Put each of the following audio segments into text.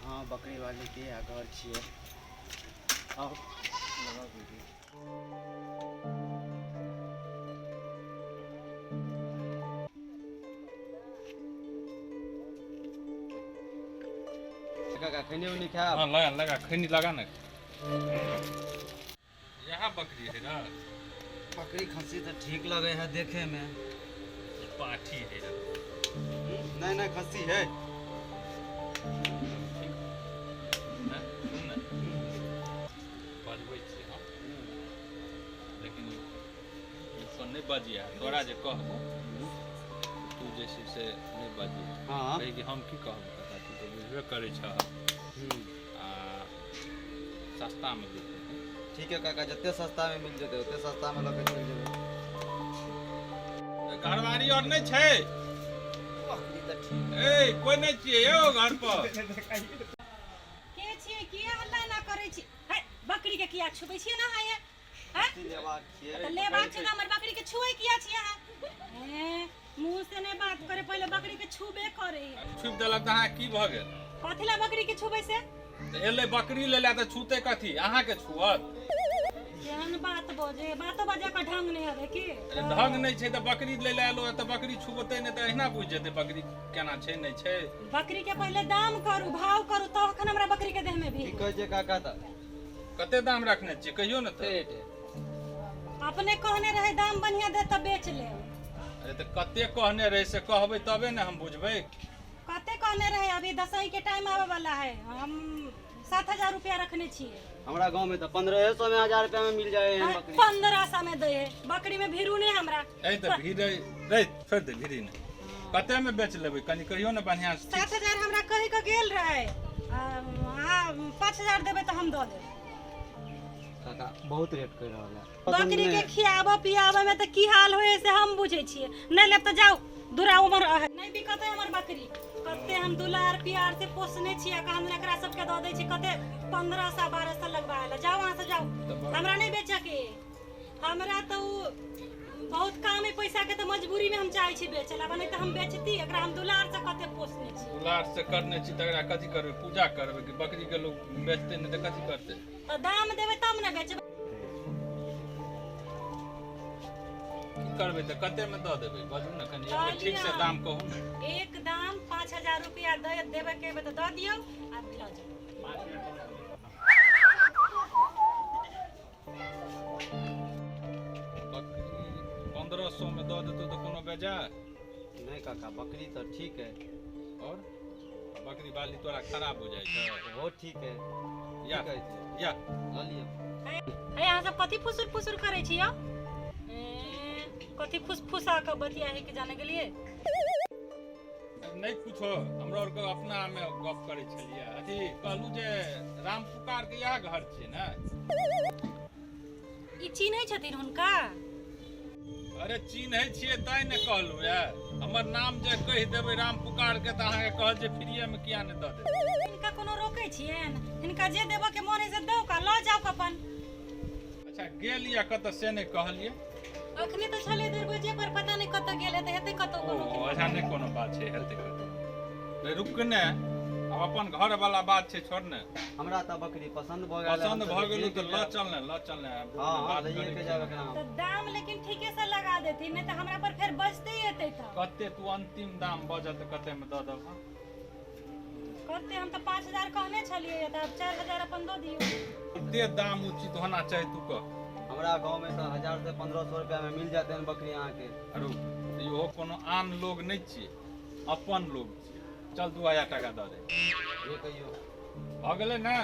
हँ, बकरी वाली के आ घर छियै। आउ लगाउ दीदी। काका खैनी उनी खायब? हाँ, लगा लगा, खैनी लगा ने। इएह बकरी है ना? बकरी खस्सी तऽ ठीक लगे है देखे में। ई पाठी है रे। नहीं नहीं, खस्सी है। ठीक हैं, सुन ने, बजबै छियै हम, लेकिन ई पर नहि बजिया। तोरा जे कहबो, तू जे छै से नहि बजिया। हाँ। कही कि हम की कहब काका, तू तऽ बुझबे करै छह। आ सस्तामे देतै। ठीक है काका, जते सस्ता में मिल जेतै ओते सस्ता में लऽ के चलि जेबै। घरवारी और नहि छै? बकरी तऽ ठीक। ए, कोइ नहि छियै यौ घर पर? के छियै? किया हल्ला ना करै छी? है, बकरी के किया छुबै छियै ना अहाँ ये? हैं? खस्सी लेबाक छियै। तऽ लेबाक छै तऽ हमर बकरी के छुबै किया छियै अहाँ? ए, मुँह से नहि बात करे, पहिले बकरी के छुबे करे। छुपि देलक तऽ अहाँ की भऽ गेल? कथी ला बकरी के छुबै से? तऽ एलै बकरी लै लए तऽ छूतै कथी? अहाँके छुअत? केहन बात बजे, बातो बजे के ढंग नहि हवे की? अरे, ढंग नहि छै तऽ बकरी लै लए एलो तऽ बकरी छुबतै नहि तऽ अहिना बुझि जेतै बकरी केना छै नहि छै? बकरी के पहिले दाम करू, भाव करू, तखन हमरा बकरी के देह में भी। की कहै छियै काका तऽ? कते दाम रखने छियै, कहियौ ने तऽ। रेट है। अपने कहने रहे दाम बढ़िया दे तऽ बेच लेब। अरे, तऽ कते कहने रहै से कहबै तबे ने हम बुझबै। कते कहने रहे? अभी दसई के टाइम आवे वाला है, हम 7000 रुपया रखने छियै। हमरा गाँव में तऽ 1500 में, 1000 रुपया में मिल जाए है बकरी। 1500 में दे है बकरी में भीरू नहीं हमरा। ए, तऽ भीड़ रे, छोड़ि दे, भीड़ी नहि। कते में बेच लेबै, कनि कहियौ ने बढ़िआँ से। 7000 हमरा कही के गेल रहे। अहाँ 5000 देबै तऽ हम दऽ देब। काका बहुत रेट कहि रहल है। बकरी के खियाबऽ पियाबऽ में तऽ की हाल होय से हम बुझै छियै। नहि लेब तऽ जाउ दूरा, उमर रहे नहि बिकतै हमर बकरी। कते हम दुलार प्यार से पोसने छियै, कहाँ एकरा सबके दऽ दै छी कते 1500 1200 लगवा ला। जाउ अहाँ सब जाउ, हमरा नहि बेचऽ के। हमरा तऽ उ बहुत काम है पैसा के, तऽ मजबूरी में हम चाहे छी बेचऽ ला, नहीं तऽ हम बेचती एकरा। हम दुलार से कते पोसने छी। दुलार से करने छी तकरा कथी करबै? पूजा करबै कि बकरी के लोग बेचतै नहि तऽ कथी करतै? तऽ दाम देबै तब ने बेचबै। की करबै तऽ, कते में दऽ देबै, बाजू ने कनि एक बेर ठीक से दाम कहू ने। एक दाम 5000 रुपया दे देबै के तऽ दऽ दियौ आ लऽ जाउ। बकरी 1500 में दऽ देतौ तऽ कोनो बेजाय नहीं काका, बकरी तऽ ठीक है। और बकरी बाली तोरा खराब बुझाइ छै? ओहो ठीक है। या। की कहै छियै? या। लऽ लिअ। हे, अहाँ सब कथी फुसुर फुसुर करै छी यौ? ए, कथी फुस फुसा कऽ बतिया है के जाने गेलियै? नहि कुछो, हमरा आरके अपना मे गप करै छलियै। अथी कहलू जे राम पुकार के इएह घर छियै ने? ई चिन्है छथिन हुनका? अरे, चिन्है छियै तैं ने कहलू ये। हमर नाम जे कहि देबै राम पुकार के तऽ अहाँके कहत जे फ्रीए मे किया नहि दऽ देबै। हिनका कोनो रोकै छियनि? हिनका जे देबऽ के मोन है से दौ का, लऽ जाउ अपन। अच्छा, गेल या कतऽ से नहि कहलियै? अखने तऽ छलै दरवाजे पर, पता नहि कतऽ गेल हेतै, हेतै कतौ कोनो। ओ अच्छा, नहि कोनो बात छै, हेतै कतौ। रे, रुक ने, आब अपन घर वाला बात छै, छोड़ ने। हमरा तऽ बकरी पसन्द भऽ गेल। पसन्द भऽ गेल तऽ लऽ चल ने, लऽ चल ने। हाँ हाँ, बात लइए करै के छी। जायब एकरा। तऽ दाम लेकिन ठीके से लगा देथिन, नहि तऽ हमरा पर फेर बजते एतै तऽ। कते तू अंतिम दाम बजत, कते में दऽ देबह? कते? हम तऽ 5000 कहने छलियै, तऽ आब 4000 अपन दऽ दियौ। कते दाम उचित होना चाही, तू कह। हमरा गाँव में तऽ 1000 से 1500 रुपया में मिल जाते हैं बकरी अहाँके। अरू इहो कोनो आन लोग नहि छियै, अपन लोग छियै। चल, 2000 टाका दऽ दे। जे कहियौ। भऽ गेलै ने?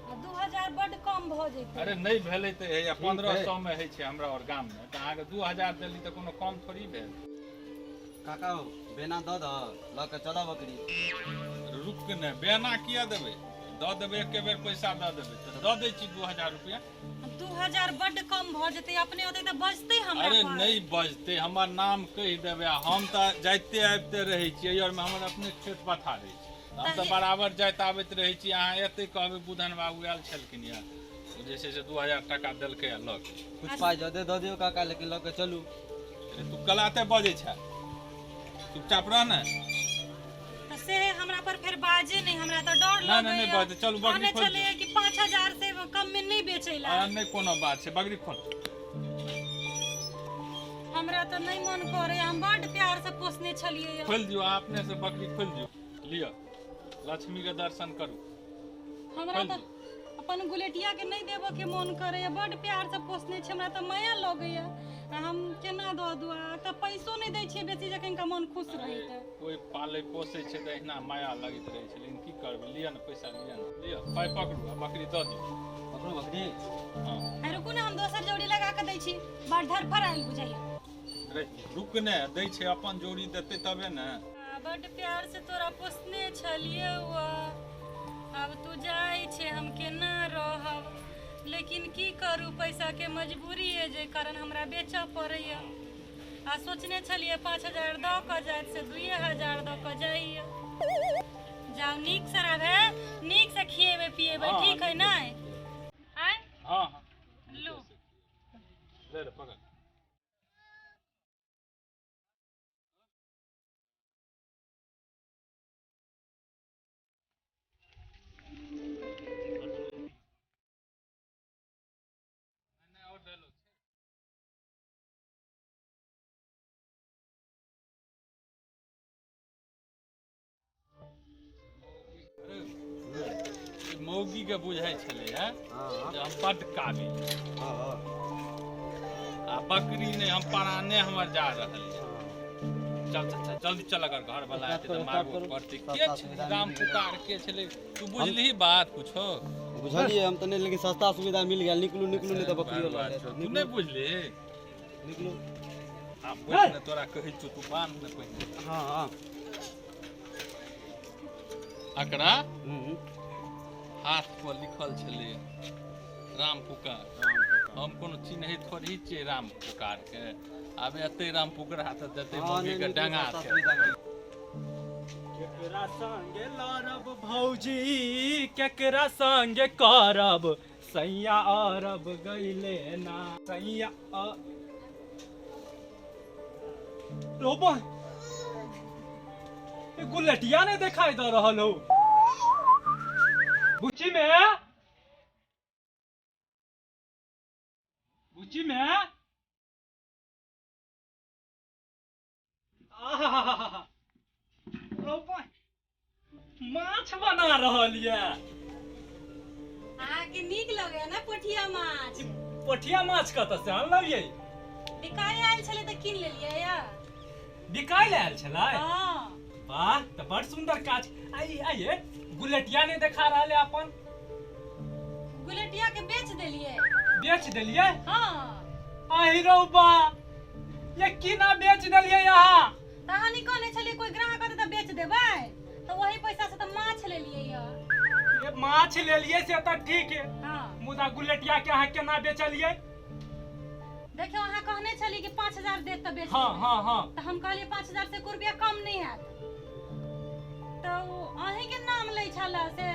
आ 2000 बड्ड कम भऽ जेतै। अरे, नहि भेलै तऽ हैया ठीक 15 है। सौ मे होइ छै हमरा आओर गाममे, तऽ अहाँके 2000 देली तऽ कोनो कम थोड़ी भेल? काका हो, बेना दऽ दऽ, लऽ के चलऽ बकरी। रुक ने, बेना किया देबै? दऽ देबै, एके बेर पैसा दऽ देबै तऽ दऽ दै छी 2000 रुपया। 2000 बड्ड कम भऽ जेतै, अपने होतै तऽ बजतै हमरा अरे पर। नहि बजतै, हमर नाम कहि देबै। आ हम तऽ जाइते आबिते रहै छियै, एहि आरमे हमर अपने खेत पथार अछि, हम तऽ बराबर जाइत आबैत रहै छी। अहाँ एतै कहबै बुधन बाबू आयल छलखिन यऽ, ओ जे छै से 2000 टाका देलकै आ लऽ गेल। कुछ पाइ ज्यादे दऽ दियौ काका, लेकिन लऽ के चलू। अरे, तू कलाते बजै छै, चुपचाप रह ने। तऽ से हमरा हमरा पर फेर बाजे नहि, हमरा तऽ डर नहि, नहि, नहि लगैया। बाजतै। चलू, बकरी कहने खोलि छलैया कि 5000 से कम में नहि बेचै ला। आ, नहि कोनो बात छै, बकरी खोल। हमरा तऽ नहि मन करे, हम बड प्यार से पोसने छलियै। खोलि दियौ अहाँ अपने से, बकरी खोलि दियौ। लिअ, लक्ष्मी के दर्शन करू। हमरा खोलि तऽ अपन गुलेटिया के नहि देबऽ के मोन करैया, बड प्यार से पोसने छी, हमरा तऽ माया लगैया, आ हम केना दऽ दू? आ तऽ पैसो नहि दै छियै बेसी, जखन का मन खुश रहैत। कोइ पालै पोसै छै तऽ एहिना माया लगैत रहै छै, लेकिन की करबै? लिअ ने पैसा, लिअ ने, लिअ पाइ पकड़ू आ बकरी दऽ दियौ। पकड़ू बकरी। हँ। आ रुकू ने, हम दोसर जोड़ी लगा कऽ दै छी, बड़ धरफड़ आयल बुझाइया। रे रुक ने, दै छै अपन जोड़ी, देतै तबे ने। आ, बड प्यार से तोरा पोसने छलियै, आब तू जाइ छै, हम केना रहब? लेकिन की करू, पैसा के मजबूरी है, जे कारण हमरा बेचऽ पड़ैया। आ सोचने छलियै 5000 दऽ कऽ जायत, से 2000 दऽ कऽ जाइया। जाउ, नीक से रहबै, नीक से खिएबै पिएबै। हँ, ठीक है नीक से। नहि आँय? हँ हँ। लू। ले रे, पकड़। नहि, आओर देलो छै। अरे, ई मौगी के बुझाइ छलै हे हँ। जे हम बड्ड काबिल हँ हँ। आ बकरी नहि, हम पराने हमर जा रहल यऽ। चल चल चल, जल्दी चल, अगर घर वाला स्टार्ट हेतै तऽ करू, स्टार्ट मारबो करू। करतै। सस्ता के छलै सुविधा राम मिल गेल। पुकार के छलै, तू बुझलिही बात कुछो? बुझलियै हम तऽ नहि, लेकिन सस्ता सुविधा मिल गेल। निकलू निकलू, नहि तऽ बकरियो लऽ लेत। तू निकलू। नहि बुझली? निकलू। आ बुझ ने, तोरा कहै छियौ, तू बान्ह ने पहिने। हँ हँ। एकरा हम्म। हाथ पर लिखल छलै राम पुकार। हम कोनो चिन्है थोड़ी छियै राम पुकार के। आब एतै राम पुकरा तऽ देतै हँ, मौगी नहि, के निकलू, डंगा सस्ता के। सुविधा मिल। केकरा संगे लड़ब भौजी, केकरा संगे करब? सैया अरब गईले ना, सैया अ रोबा, ए गुलटिया नहीं दिखाई दे रहल हो। बुच्ची में, बुच्ची में, आहा, रोबा माछ बना रहल ये। अहाँके नीक लगैया ने पोठिया माछ? पोठिया माछ कतऽ से अनलहुँ ये? बिकाय आयल छलै तऽ कीन लेलियै या। बिकाय लए आयल छलै? हँ। वाह, तऽ बड़ सुंदर काज। आई आइए, गुलटिया नहि देखा रहल है अपन। गुलेटिया के बेच देलियै। बेच देलियै? हँ। आहि रौ बा, ये केना बेच देलियै अहाँ? तऽ अहाँ नहि कहने छलियै कोई ग्राहक अतै तऽ बेच देबै? तऽ वही पैसा से तऽ माछ लेलियै या। ये माछ लेलियै से तऽ ठीक है, हँ, मुदा गुलटिया के अहाँ केना बेचलियै? देखियौ, अहाँ कहने छलियै कि 5000 देत तऽ बेच हँ। देबै। हँ हँ। तऽ हम कहलियै 5000 से एको रुपया कम नहि हैत। तऽ ओ अहींके नाम लै छलए, से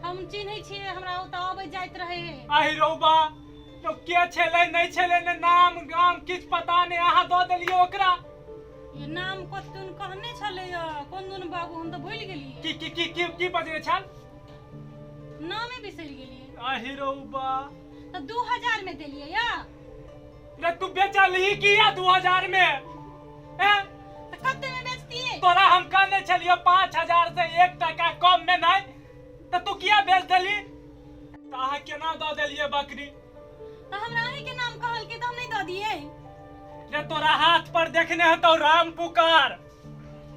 हम चिन्है छियै, हमरा ओतऽ अबैत जाइत रहै। आहि रौ बा, तो के छलै नहि छलै, ने नाम गाम किछु पता नहि, अहाँ दऽ देलियै ओकरा? ये नाम कतुन कहने छलै कोन दुन बाबू, हम तऽ भूलि गेलियै। की की की की की बजने छल? नामे बिसरि गेलियै। आहि रौ बा। तऽ 2000 मे देलियै या। रे तू बेचलही किया 2000 में ए? तऽ कते मे बेचतियै? तोरा हम कहने छलियौ 5000 से 1 टका कम में नहि, तऽ तू किया बेच देली? तऽ अहाँ केना दऽ देलियै बकरी? तऽ हमरा अहींके नाम कहलकै तऽ हम नहि दऽ दियै? रे तोरा हाथ पर देखने हेतौ राम पुकार,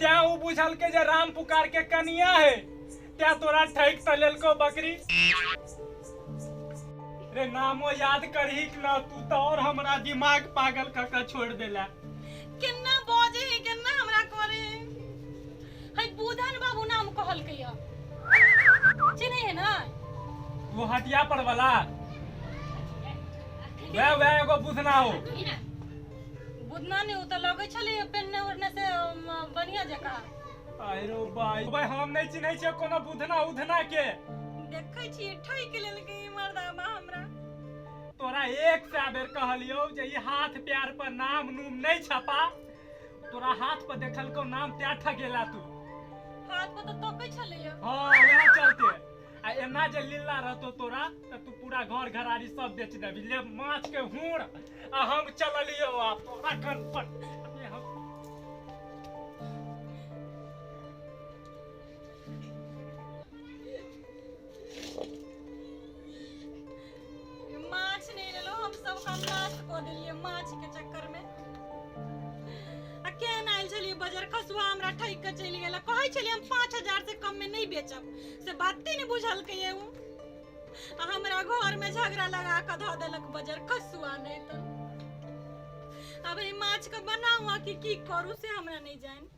तें ओ बुझलकै जे राम पुकार के कनिया है, तें तोरा ठकि तऽ लेलको बकरी। रे नामो याद करही ना तू, तऽ और हमरा दिमाग पागल कऽ के छोड़ देला। केना बजे है, केना हमरा करे है। बुधन बाबू नाम कहलकै या, चिन्है है ना? वो हटिया पर वाला, वह वह एगो बुधना हो। बुधना नहि, ओ तऽ लगै छलै पेन्ने ओढ़ने से बढ़िया जकाँ। आइरो भाई भाई, हम नहि चिन्है छियै कोनो बुधना उधना के। देखै छियै, ठकि लेलकै ई मर्दाबा हमरा। तोरा 100 बेर कहलियौ जे ई हाथ प्यार पर नाम नूम नहि छपा, तोरा हाथ पर देखलकौ नाम तैं ठगेला तू। हाथ पर तऽ तकै छलैया। हाँ, वएह चलते। आ एना जे लीला रहतो तोरा तऽ तू पूरा घर घरारी सब बेच देबी। ले माछ के हूर आ हम चललियो आ तोरा कन पर अबे हम। माछ नहि लेलहुँ हम, सब काम नाश कऽ देलियै माछ के चक्कर में। आ केहन आयल छलियै बजर खसुआ हमरा ठकि कऽ चलि गेल। कहै छलियै हम 5000 से कम में नहि बेचब, से बाते नहि बुझलकै उ। आ हमरा घर में झगड़ा लगा कऽ धऽ देलक बजर खसुआ। नहि तऽ अब ई माछ के बनाउ आ कि की करू से हमरा नहि जानि।